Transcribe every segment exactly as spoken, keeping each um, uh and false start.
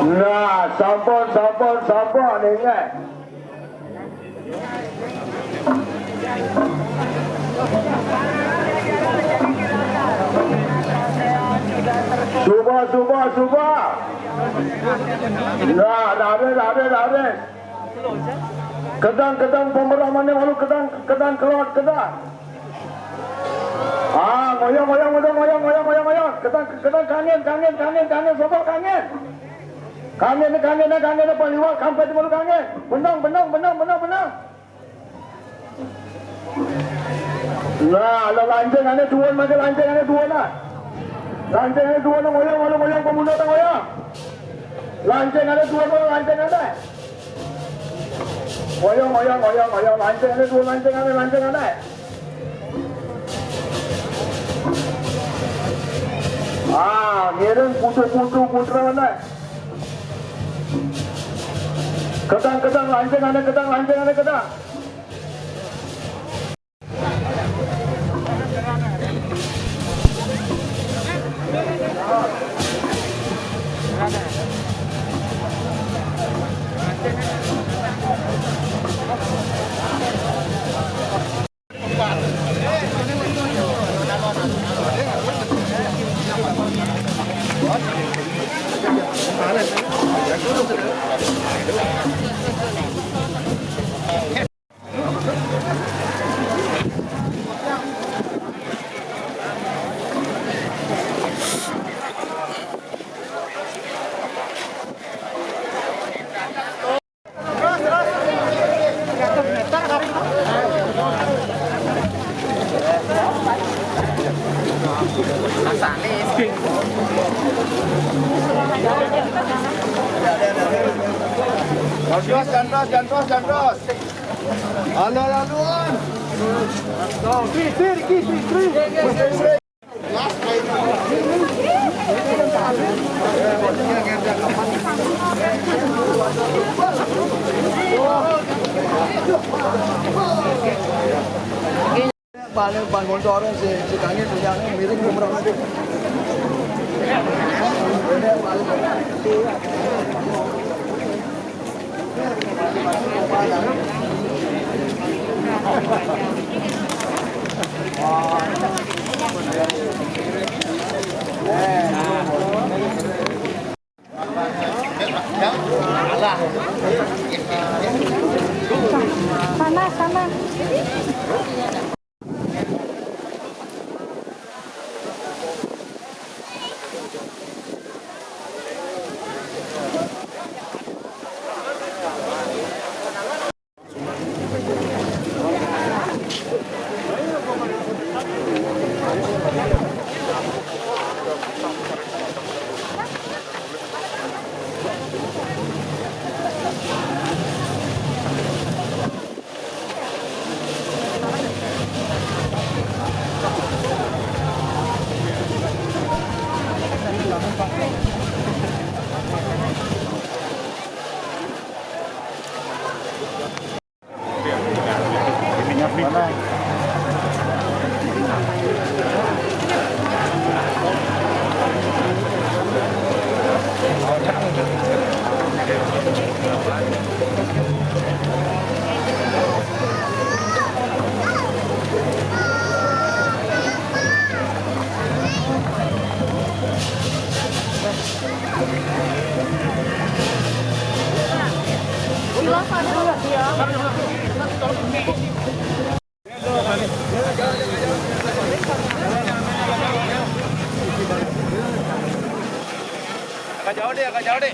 Nah, sampun, sampun, sampun, inggih. Suba, suba, suba. Nah, raris, raris, raris. Kedang, kedang, pemeramane malu kedang, kedang kelot, kedang. Ah, ngoyong, ngoyong, ngoyong, ngoyong, ngoyong, ngoyong, ngoyong. Kedang, kedang, kangin, kangin, kangin, kangin, sobo kangin. Kangin, kangin, kangin, apa liwat, kampet malu kangin. Benang, benang, benang, benang, benang. Nah, lah lanceng ane duwon, mangke lanceng ane duwon, nah. Lanceng ane duwon, ngoyong, ngoyong, ngoyong, pemuda tang ngoyong. Lanceng ane duwon, lanceng ane. Ngoyong, ngoyong, ngoyong, ngoyong, lanceng ane duwon, lanceng ane, lanceng ane. Ah, ngiring putu-putu putra ane. Kedang, kedang, lanceng ane, kedang, lanceng ane, kedang. Jantos, jantos, jantos, jantos. Alon-alon. Tri, tri, tri, tri, tri. Balik ban motor si, si kangin punya miring umrah. Panas, panas. Agak jauh deh, agak jauh deh.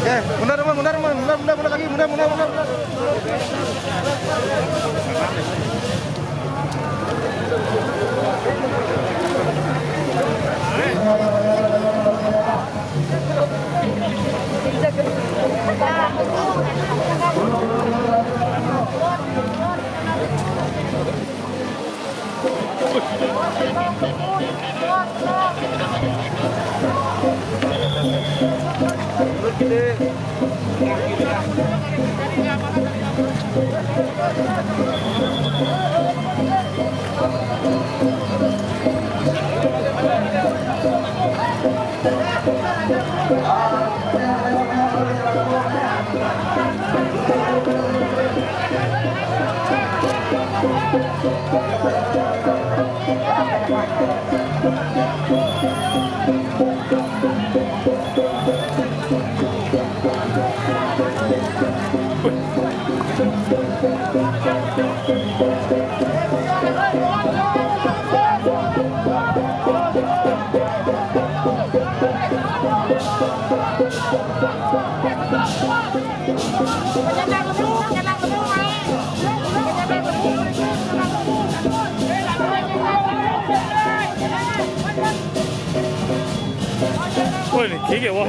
Oke, mundur, mundur, mundur, mundur, mundur, mundur lagi, mundur, mundur, mundur, mundur. Ôi, này, khí kiểu ôi.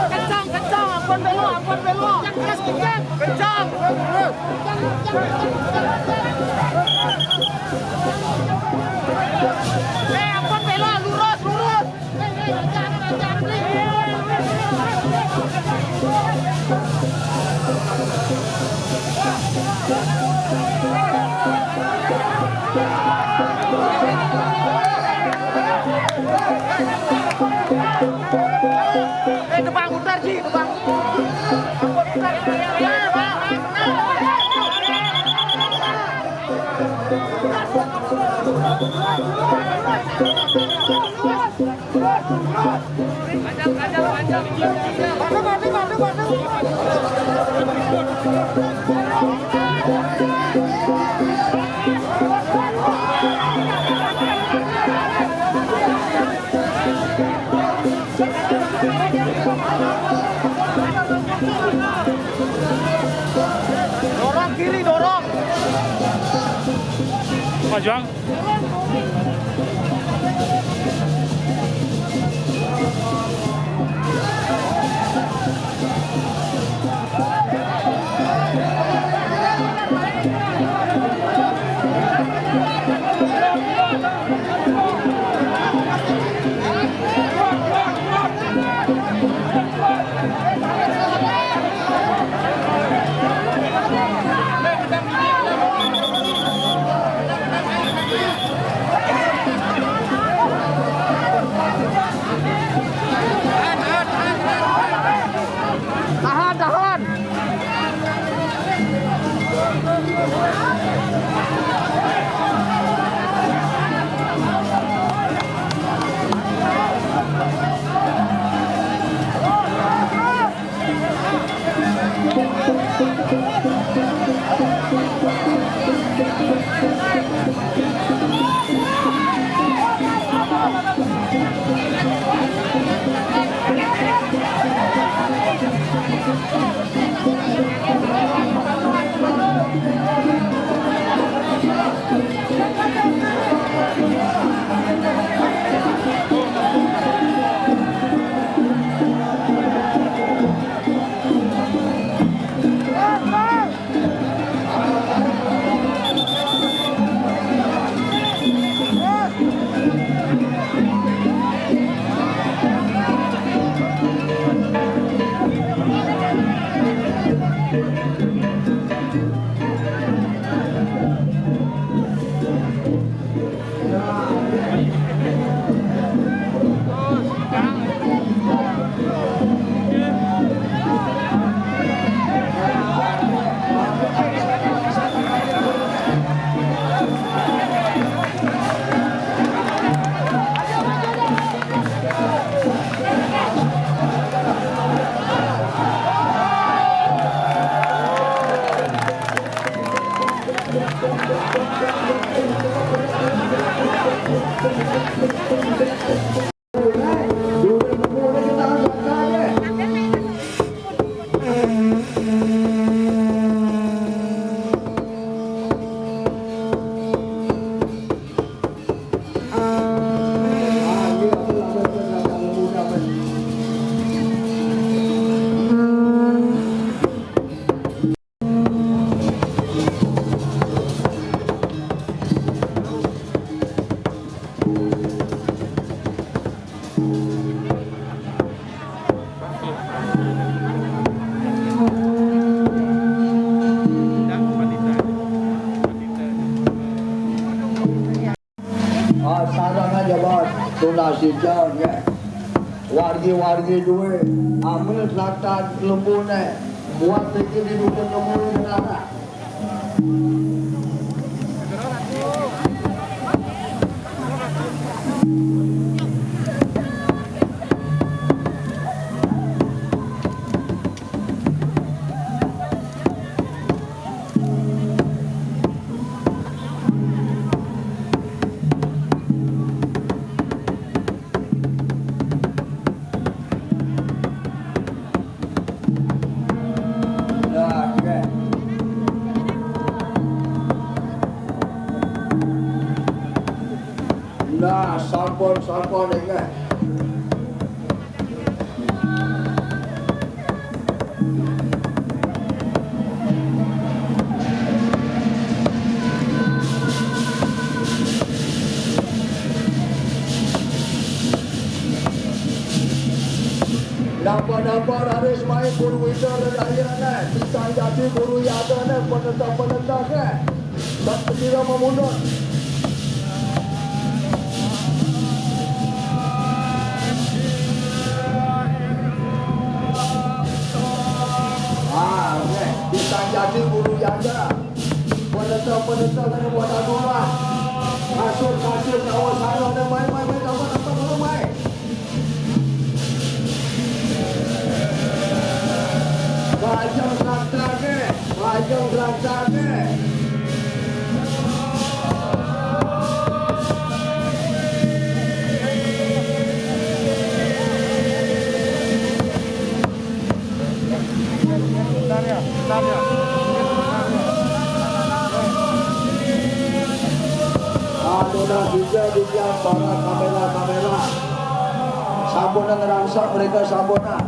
Kencang, kencang, ampun belok, ampun belok. Kencang, kencang. Kencang. Eh, ampun belok, lurus, lurus. Eh, depan muter, Ji, depan. Dorong kiri, dorong. Pak Juang. Tahan, tahan. Tunas hijau, ya. Wargi-wargi duwe. Ambil selatan lembune. Buat pikir di dusun lembune, saudara. Nah, oke. Nah, sampun, sampun, oke. Napa-napa raris main Purwita Redayane, Pisang Jati Guru Yadane, penentang-penentang ke. Sat Petira mamundhut. Ah, nggih. Pisang Jati Guru Yada. Penentang-penentang kena buat adulah. Kasur-kasur nyawa saya ada main-main-main, tambah-tambah, main. Bajang Santake, Bajang Santake. Anu, nah, bisa, bisa, para kamera, kamera. Sampun ngerangsak mereka, sampun, nah.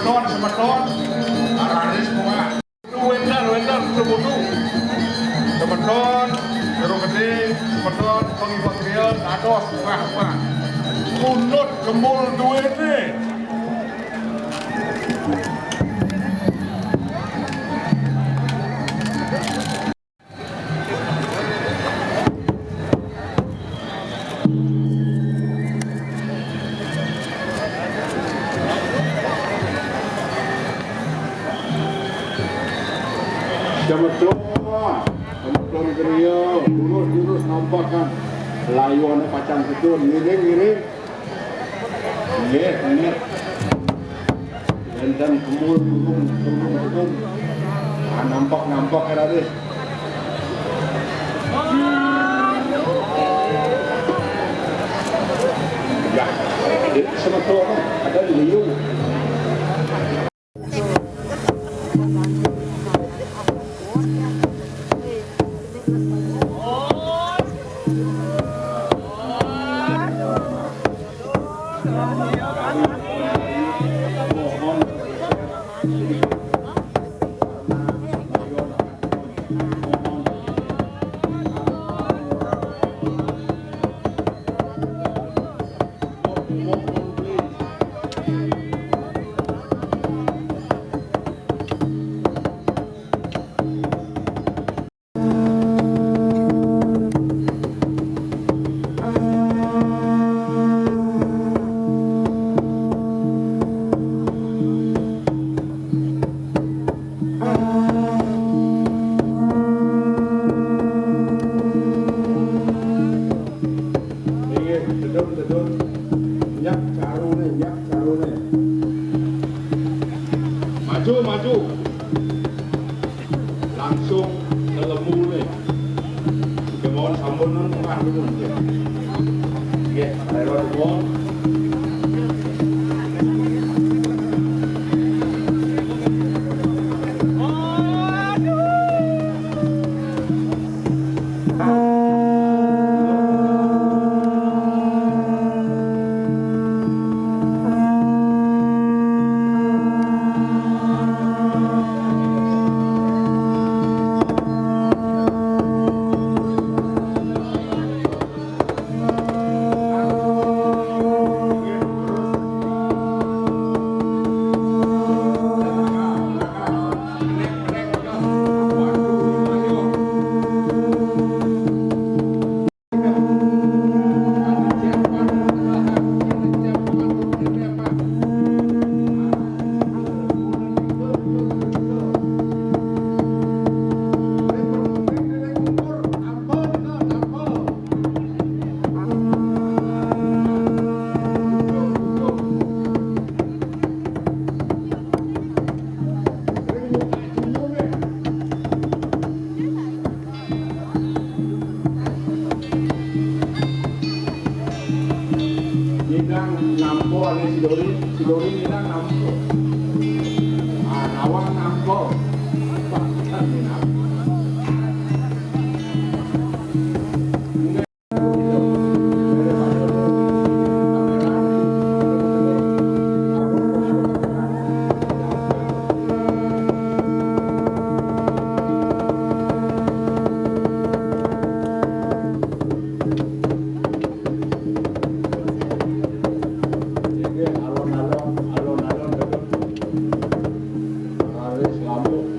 Semeton, semeton, raris munggah. Wénten, wénten, semeton. Semeton, Jero Gedé, semeton, pengiba griya, dados munggah, munggah. Kunut Gembul duwéné. Semeton, semeton griya, durus-durus nampakan. Layone pacang sedul, ngiring, ngiring. Nggih, nggih. Wénten Gembul, durung, durung, durung. Ah, nampek, nampek, ya, raris. Ya, semeton, ada di liu. Inggih, tedun, tedun. Nyak carune, nyak carune. Maju, maju. Langsung ke lemune. Kemawon sampun nun tengah dulu, nggih. Nggih, rela dulu. Nidang nampa ale Sidori, Sidori nidang nampa. Ah, nawang nampa. Bahkan nidang. Nggih, alon-alon, alon-alon, raris lampuh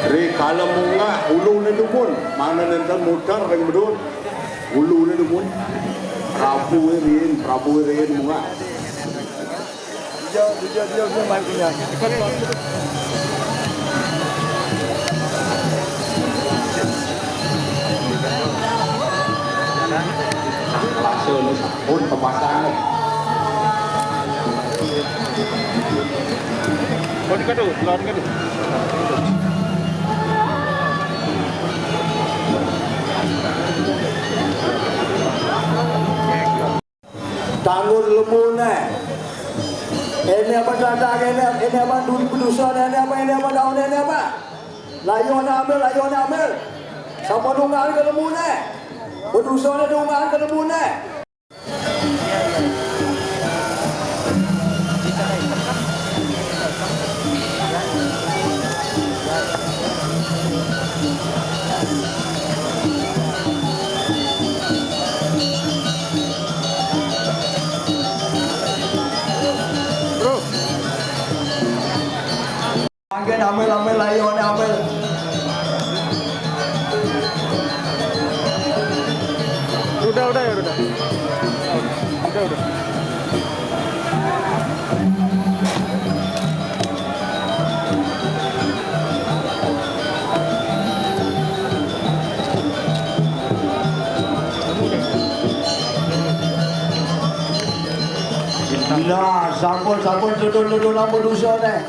Ri kalem mungah, uluné dumun. Mana nénten muter ring bedun. Uluné dumun. Prabu riin, Prabu riin mungah. Dia, dia, dia, dia main punya. Langsung sampun pemasangan. Lawan kadu, lawan kadu. Tanggul lemuné. Éné apa dadak, éné, éné apa dun-, bedusané, éné apa, éné apa daun, éné apa? Layoné ambil, layoné ambil. Sapa nunggal ke lemuné? Bedusané nunggal ke lemuné. Mangkin ambil, ambil, ayo, ambil. Udah, udah ya, udah. Udah, udah. Nah, sampun, sampun, tutur, tutur, ampun dosa deh.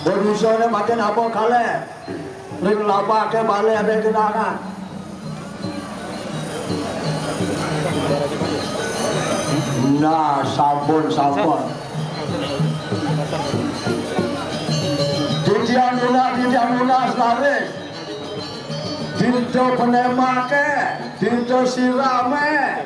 Berusaha nih makin apa kalih. Ring lapaké balik ada genangan. Nah, sampun, sampun. Titiang nunas, titiang nunas laris. Dinto penemaké, dinto siramé.